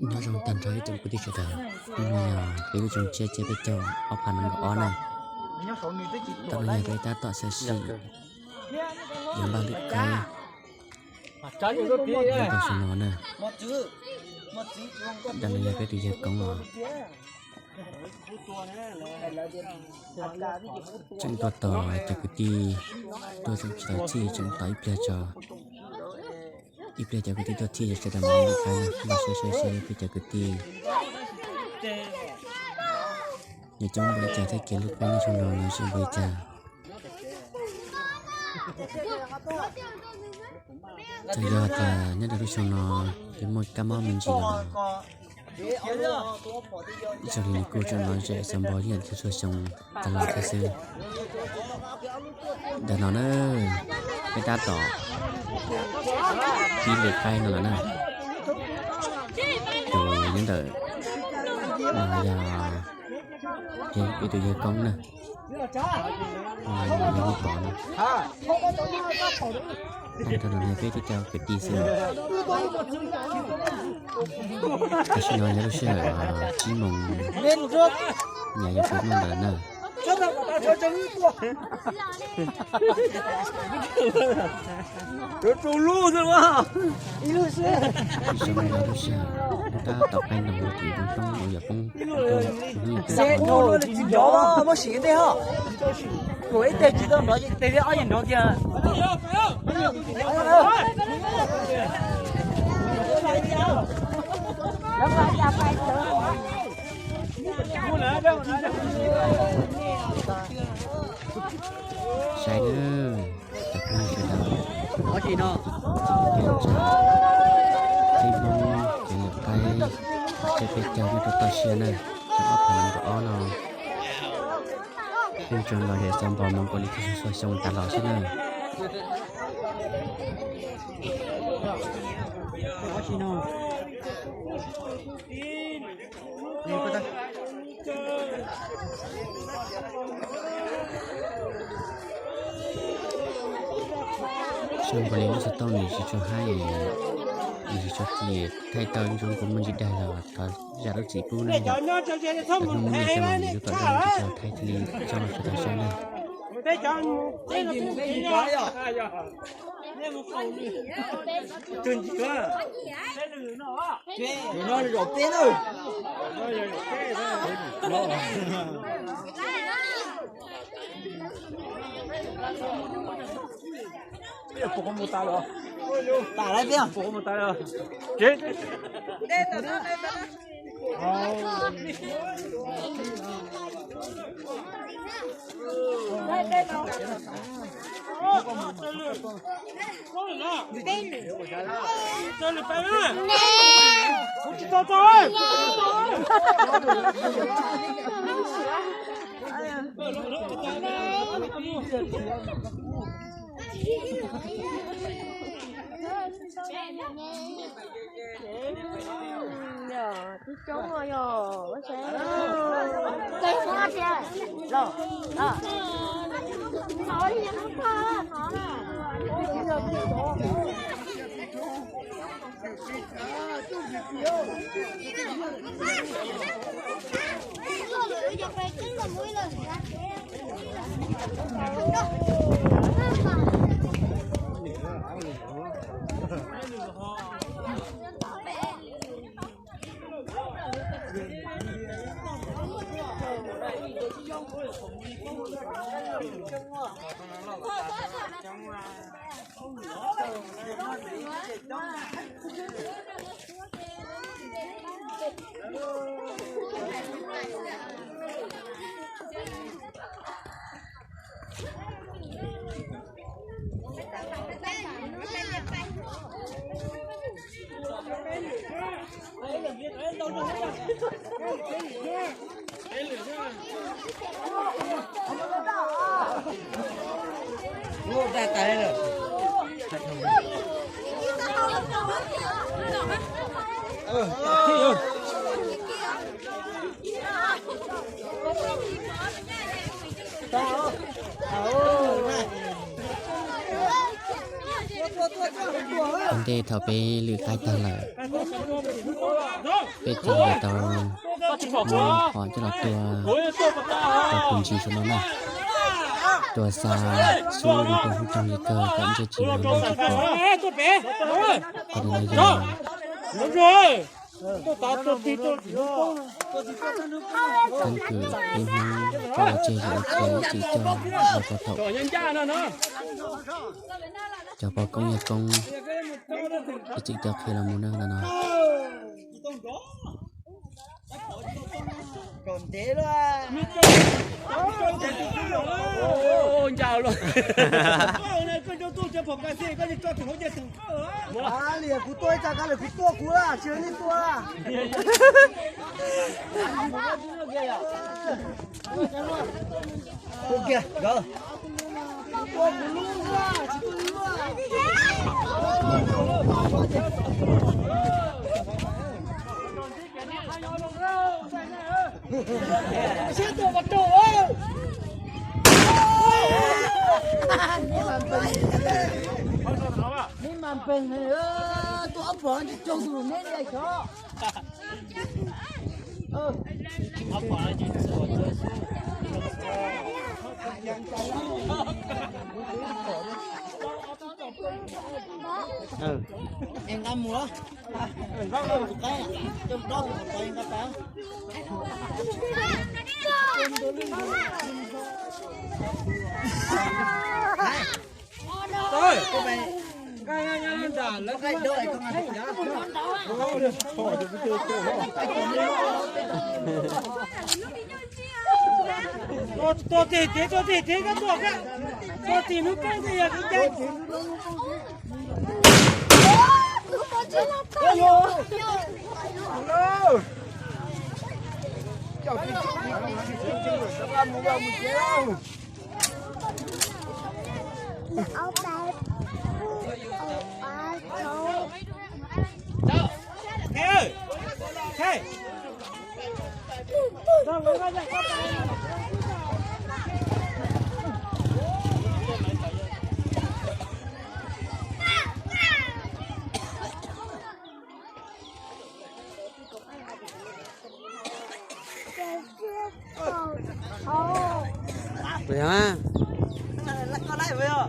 Nyob zoo tag nrho ib tsoom kwv tij sawv daws, hnub no yog peb lub xyoo tshiab tsiab peb caug ob phav nees nkaum ob na. Tam no yog peb tab tom xav sim yuav npaj lwm qaib nyob rau xyoo no na. Tam no yog peb tus yawg koob os. Tseem tuaj tos cov kwv tij tuaj tseem tsis tau txhij, tseem tos ib pliag tso. Ib pliag cov kwv tij tuaj txhij ces sawv daws mam lwm qaib na, npaj saib saib saib ib pliag cov kwv tij nws coob npaum li cas thiab kev lwm qaib nyob xyoo no nws zoo npaum li cas. Txawm yog tias nyob rau lub xyoo no yuav muaj kab mob me ntsis los zoo li nws kuj tseem lom zem xyov npaum li yam txhua txhua xyoo tas los thiab xwb. Ntawm no na, peb tab tom pib lwm qaib no lawm na. Tus nyob ntawm no yog peb tus yawg koob na. Yawg Vaj Pov no. Tag nrho no yog peb cov kwv tij xwb. Tam sim no yog lub sij hawm tsib moos nyab yuav pib noj ntawd na. Tsis zoo li lub sij hawm, tab tom qaij nroos rau tim roob roob uas yog poob, muab sim ntej os. Kuv ib teg tsis tau nrov ces tes li ob yam nrov kiag. Saib nawb, cov phooj ywg sawv daws, txij no, txij Hmoob kev lwm qaib, tsiab peb caug nyob rau toj siab na, xyoo ob phav nees nkaum ob no, yeej tseem lom zem xyov npaum moos nkaus li txhua xyoo tas los xwb na. Xyov npaum li lub xov tooj nws tsis tshua haib, nws tsis tshua ci, thaij tau ntsoov kuv muaj ntsis daig los thov zam lub txim pub na yom. Hnub no coj los nws lub kom daig tsis tau thaij thiaj li tso sawv daws saib na. Ua ntej thaum peb lwm qaib tag lawm, Peb caug tau muab qhov coj los tua, tua tus ntsis saum no na. Tua xa xub rau hub rooj li kawg kom ntsej tsis hnov tsis pom. Qhov no yog keeb kwm peb Hmoob coj los tseg ces ib txwm coj los tau thaum cov pog koob yawg koob ib txwm coj qhia los mus na no. Kuv tua ib tsa kab lawm, kuv tua kuv lawm, tsis nej tua. Tua kiag, nkawd. Neb mas npeeg, tua ob pom tsis raug tus neb li xyov. Nqa mus, nqa pas. Tua tim tev, tua tim tev, tua tim hnub peb ntej yog kev cai. Ua yog, koj laij ua yog.